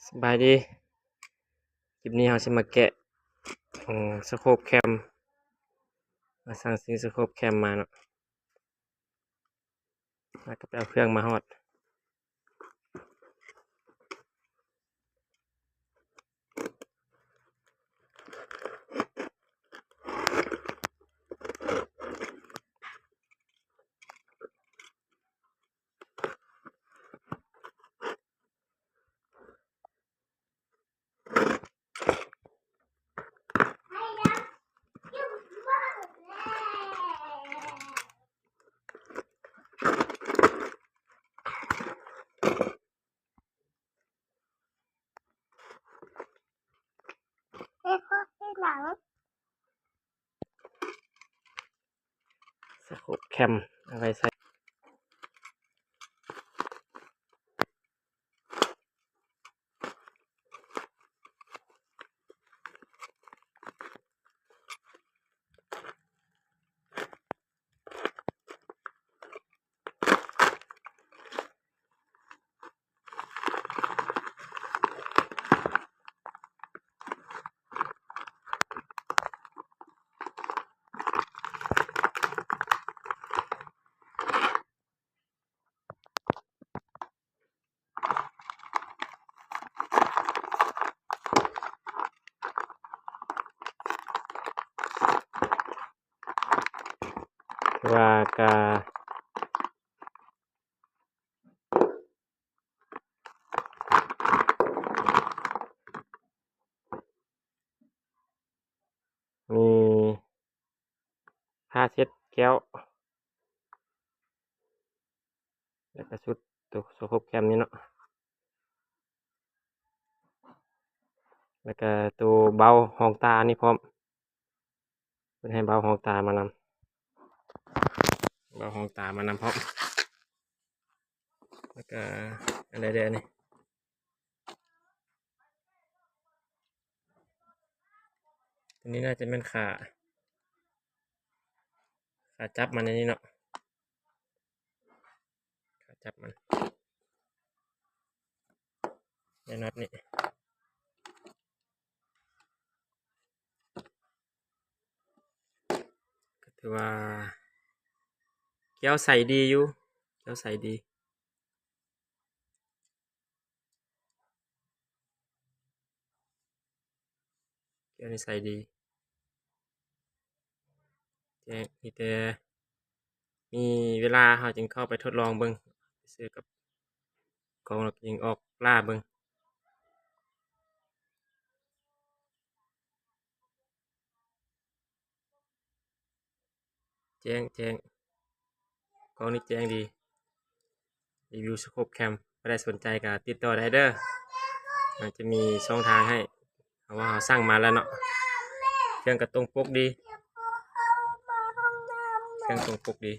ສະບາຍດີ ຄລິບນີ້ເຮົາຊິມາແກະ ເອີ ສະໂຄບແຄມ ມາສັ່ງຊື້ສະໂຄບແຄມມາເນາະ ແລ້ວກໍໄປເອົາເຄື່ອງມາຮອດ. ສະໂຄບແຄມ ເອົາໄວ້ໃສ່ ວ່າກະ ມີຜ້າເຊັດແກ້ວ ແລ້ວກະຊຸດໂຕສະໂຄບແຄມນີ້ເນາະ ແລ້ວກະໂຕເບົາຮອງຕານີ້ພ້ອມ ເພິ່ນໃຫ້ເບົາຮອງຕາມານຳ ເບົາຮອງຕາມານຳພ້ອມ ແລ້ວກະອັນໃດແດ່ນີ້ ອັນນີ້ໜ້າຈະແມ່ນຂາ ຂາຈັບມັນອັນນີ້ເນາະ ຂາຈັບມັນ ແຕ່ນັອດນີ້ ກໍຖືວ່າແກ້ວໃສດີຢູ່ ແກ້ວໃສດີ. ແກ້ວນີ້ໃສດີ ແຈ້ງ ມີແຕ່ມີເວລາເຮົາຈຶ່ງເຂົ້າໄປທົດລອງເບິ່ງ ຊື້ກັບກອງແລ້ວຈຶ່ງອອກລ່າເບິ່ງ ແຈ້ງ ແຈ້ງ ກ້ອງນີ້ແຈ້ງດີ ຣີວິວສະໂຄບແຄມ ໃຜໄດ້ສົນໃຈກໍຕິດຕໍ່ໄດ້ເດີ ມັນຈະມີຊ່ອງທາງໃຫ້ ເພາະວ່າເຮົາສັ່ງມາແລ້ວເນາະ ເຄື່ອງກໍຕົງປົກດີ ເຄື່ອງຕົງປົກດີ.